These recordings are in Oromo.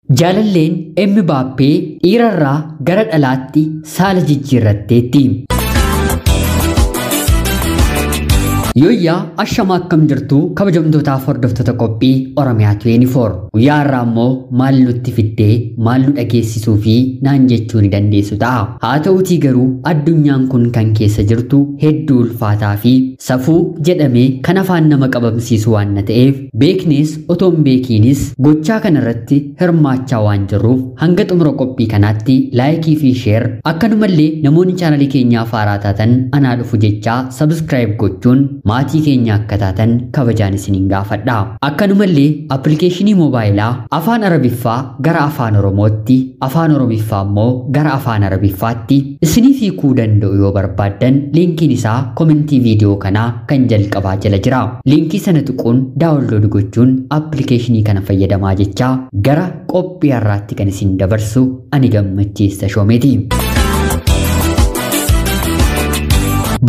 Jaalalleen Embaappee dhiirarraa gara dhalaatti saala jijjiirratteetti. Yooyyaa ashama akkam jirtu kabajamtootaaf hordoftoota qophii Oromiyaa 24 guyyaa har'aa immoo maal nutti fiddee maal nu dhageessisuu fi naan jechuu ni dandeessu ta'a. Haa ta'utii garuu addunyaan kun kan keessa jirtu hedduu ulfaataa fi safuu jedhamee kan afaan nama qabamsiisu waan na ta'eef beeknes otoo hin beekiinis gochaa kanarratti hirmaachaa waan jirruuf hanga xumura qophii kanaatti laayikii fi sheer akkanumallee namoonni chaanalii keenyaaf haaraa taatan anaa dhufu jechaa sabskraayib gochuun maatii keenya akka taatan kabajaan isiniin gaafadha. Akkanumallee appilikeeshinii moobaayilaa afaan Arabiffaa gara afaan Oromootti, afaan Oromiffaa immoo gara afaan Arabiffaatti isiniif hiikuu danda'u yoo barbaaddan liinkiin isaa komentii viidiyoo kanaa kan jalqabaa jala jira. Liinkii sana tuquun daawunlood gochuun appilikeeshinii kana fayyadamaa jechaa gara qophii har'aatti kan isin dabarsu ani Gammachiisa Shoomeeti.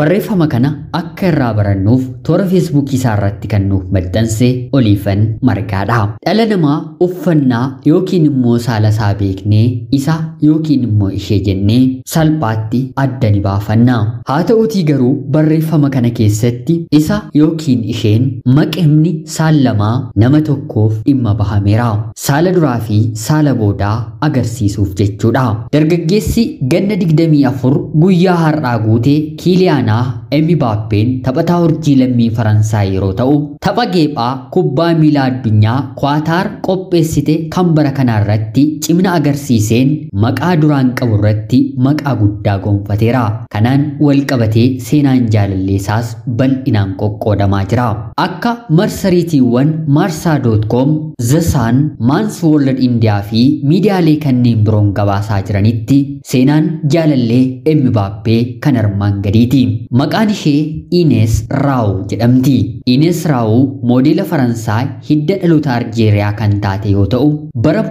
Barreeffama kana akka irraa barannuuf toora feesbuukii isaa irratti kan nuuf maxxanse Oliifan Margaadha. Dhala namaa uffannaa yookiin immoo saala isaa beeknee isa yookiin immoo ishee jennee salphaatti adda ni baafanna. Haa ta'utii garuu barreeffama kana keessatti isa yookiin isheen maqimni saal lamaa nama tokkoof dhimma bahameera. Saala duraa fi saala boodaa agarsiisuuf jechuudha. Dargaggeessi ganna 24 guyyaa har'aa guutee Kiiliyaan Embaappeen taphataa urjii lammii Faransaay yeroo ta'u tapha geephaa kubbaa miilaa addunyaa Kwaataar qopheessite kan bara kanaa irratti cimina agarsiiseen maqaa duraan qabu irratti maqaa guddaa gonfateera. Kanaan wal qabatee seenaan jaalalleessaas bal'inaan qoqqoodamaa jira. Akka marsariitiiwwan Marsaa.com, The Sun, Mans World India fi miidiyaalee kanneen biroon gabaasaa jiranitti seenaan jaalallee Embaappee kan armaan gadiiti. Maqaan ishee Ines Raawu jedhamti. Ines Raawu moodeela Faransaay hidda dhaloota Aljeeriyaa kan taate yoo ta'u, bara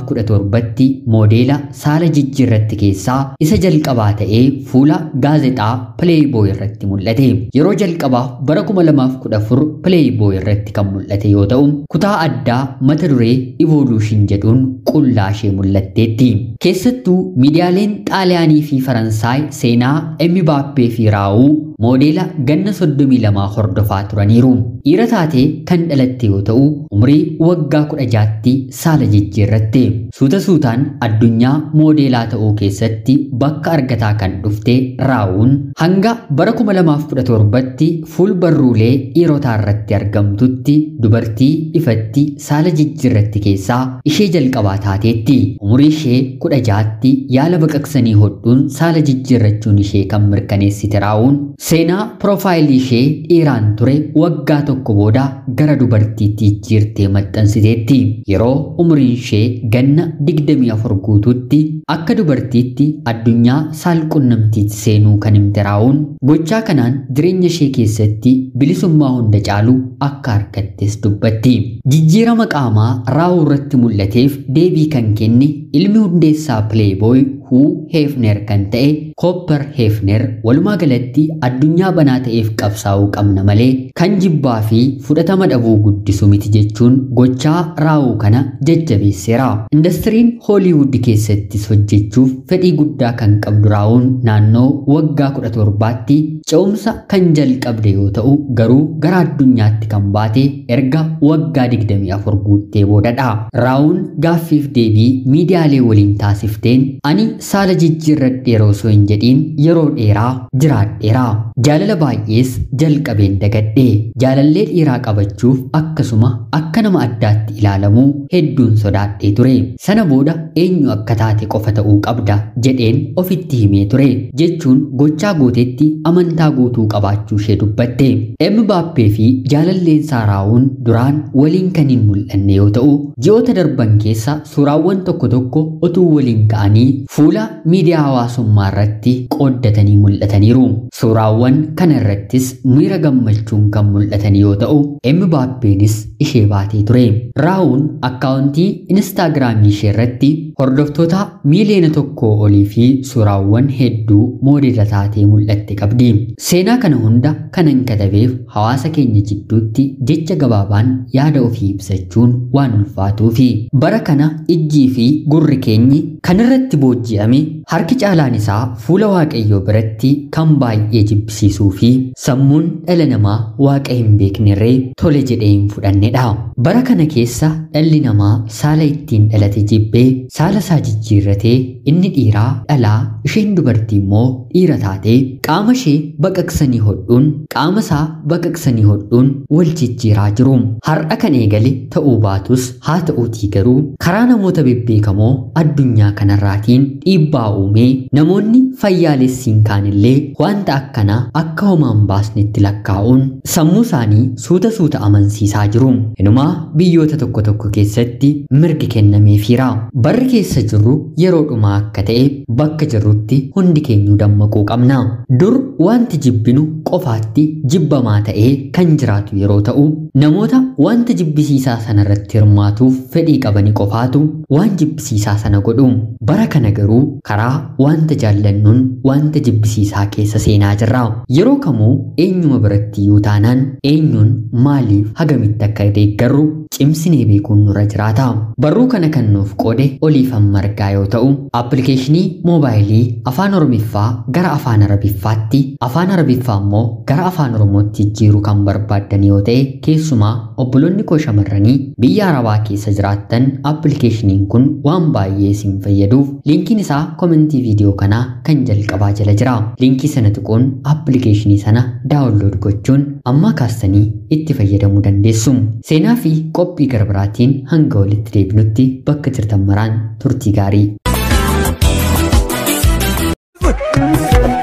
2017tti moodeela saala jijjiirratti keessaa isa jalqabaa ta'ee fuula gaazexaa Playboy irratti mul'ate. Yeroo jalqabaaf bara 2014 Playboy irratti kan mul'ate yoo ta'u, kutaa addaa mata duree Evolution jedhuun qullaa ishee mul'atteetti. Keessattuu miidiyaaleen Xaaliyaanii fi Faransaay seenaa Embaappee fi Raawuu moodeela ganna 32 hordofaa turaniiru. Dhiira taatee kan dhalatte yoo ta'u, umurii waggaa 16tti saala jijjiirratte. Suuta suutaan addunyaa moodeelaa ta'uu keessatti bakka argataa kan dhufte Raawuun hanga bara 2017tti fuul barruulee dhiirotaa irratti argamtutti dubartii ifatti saala jijjiirratti keessaa ishee jalqabaa taateetti. Umurii ishee 16tti yaala baqaqsanii hodhuun saala jijjiirrachuun ishee kan mirkaneessite Raawuun seenaa piroofaayilii ishee dhiiraan ture waggaa tokko booda gara dubartiitti jijjiirtee maxxansiteetti. Yeroo umuriin ishee ganna 24 guutuutti akka dubartiitti addunyaa saalqunnamtiitti seenuu kan himte Raawuun gochaa kanaan jireenya ishee keessatti bilisummaa hunda caalu akka argattes dubbatti. Jijjiirama qaamaa Raawuu irratti mul'ateef deebii kan kenne ilmi hundeessaa Playboy Hugh Hefner kan ta'e Cooper Hefner walumaa galatti addunyaa banaa ta'eef qabsaa'uu qabna malee kan jibbaa fi fudhatama dhabuu guddisu miti jechuun gochaa Raawuu kana jajjabeesseera. Indastiriin Hooliwud keessattis hojjechuuf fedhii guddaa kan qabdu Raawuun naannoo waggaa 17tti ce'umsa kan jalqabde yoo ta'u garuu gara addunyaatti kan baate erga waggaa 24 guuttee boodadha. Raawuun gaaffiif deebii miidiyaalee waliin taasifteen ani saala jijjiirradheera osoo hin jedhiin yeroo dheeraa jiraadheera. Jaalala baay'ees jalqabeen dagadhe. Jaalallee dhiiraa qabachuuf akkasuma akka nama addaatti ilaalamuu hedduun sodaadhee ture. Sana booda eenyu akka taate qofa ta'uu qabda jedheen ofitti himee ture jechuun gochaa gootetti amantaa guutuu qabaachuu ishee dubbatte. Embaappee fi jaalalleen Raawuun duraan waliin kan hin mul'anne yoo ta'u ji'oota darban keessa suuraawwan tokko tokko otuu waliin ka'anii fuula fuula miidiyaa hawaasummaa irratti qooddatanii mul'ataniiru. Suuraawwan kana irrattis miira gammachuun kan mul'atan yoo ta'u, Embaappeenis ishee baatee ture. Raawun akkaawuntii Inistaagiraamii ishee irratti hordoftoota 1 miiliyoona olii fi suuraawwan hedduu moodela taatee mul'atte qabdi. Seenaa kana hunda kanan katabeef hawaasa keenya jidduutti jecha gabaabaan yaada ofii ibsachuun waan ulfaatuufi. Bara kana ijjii fi gurri keenyi kan irratti booji'ame harki caalaan isaa fuula Waaqayyoo biratti kan baay'ee jibbisiisuu fi sammuun dhala namaa Waaqa hin beeknerree tole jedhee hin fudhannedha. Bara kana keessa dhalli namaa saala ittiin dhalate jibbee saala isaa jijjiirratee inni dhiiraa dhalaa, isheen dubartii immoo dhiira taatee qaama ishee baqaqsanii hodhuun, qaama isaa baqaqsanii hodhuun wal jijjiiraa jiru. Har'a kan eegale ta'uu baatus, haa ta'uutii garuu karaa namoota bebbeekamoo addunyaa kanarraatiin dhiibbaa uumee namoonni fayyaalessiin kaanillee wanta akkanaa akka homaan baasnetti lakkaa'uun sammuu isaanii suuta suuta amansiisaa jiru. Inumaa biyyoota tokko tokko keessatti mirgi kennameefiira. Barri keessa jirru yeroo dhumaa akka ta'e bakka jirrutti hundi keenyuu dammaquu qabna. Dur wanti jibbinu qofaatti jibbamaa ta'ee kan jiraatu yeroo ta'u, namoota wanta jibbisiisaa sanarratti hirmaatuuf fedhii qabani qofaatu waan jibbisiisaa sana godhu. Bara kana garuu karaa wanta jaallannuun wanta jibbisiisaa keessa seenaa jirra. Yeroo kamuu eenyuma biratti iyyuu taanaan eenyuun maaliif hagamitti akka deeggarru cimsinee beekuun nurra jiraata. Barruu kana kan nuuf qoode Oliifan Margaa yoo ta'u, appilikeeshinii moobaayilii afaan Oromiffaa gara afaan Arabiffaatti, afaan Arabiffaa immoo gara afaan Oromootti jijjiiruu kan barbaaddan yoo ta'e, keessumaa obboloonni koo shamarranii biyya Arabaa keessa jiraattan, appilikeeshiniin kun waan baay'ee isin fayyaduuf liinkiin isaa komentii viidiyoo kanaa kan jalqabaa jala jira. Liinkii sana tuquun appilikeeshinii sana download gochuun ammaa kaastanii itti fayyadamuu dandeessu. Seenaa fi qophii gara biraatiin hanga walitti deebinutti bakka jirtan maraan turtii gaarii.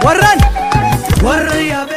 Warran warra.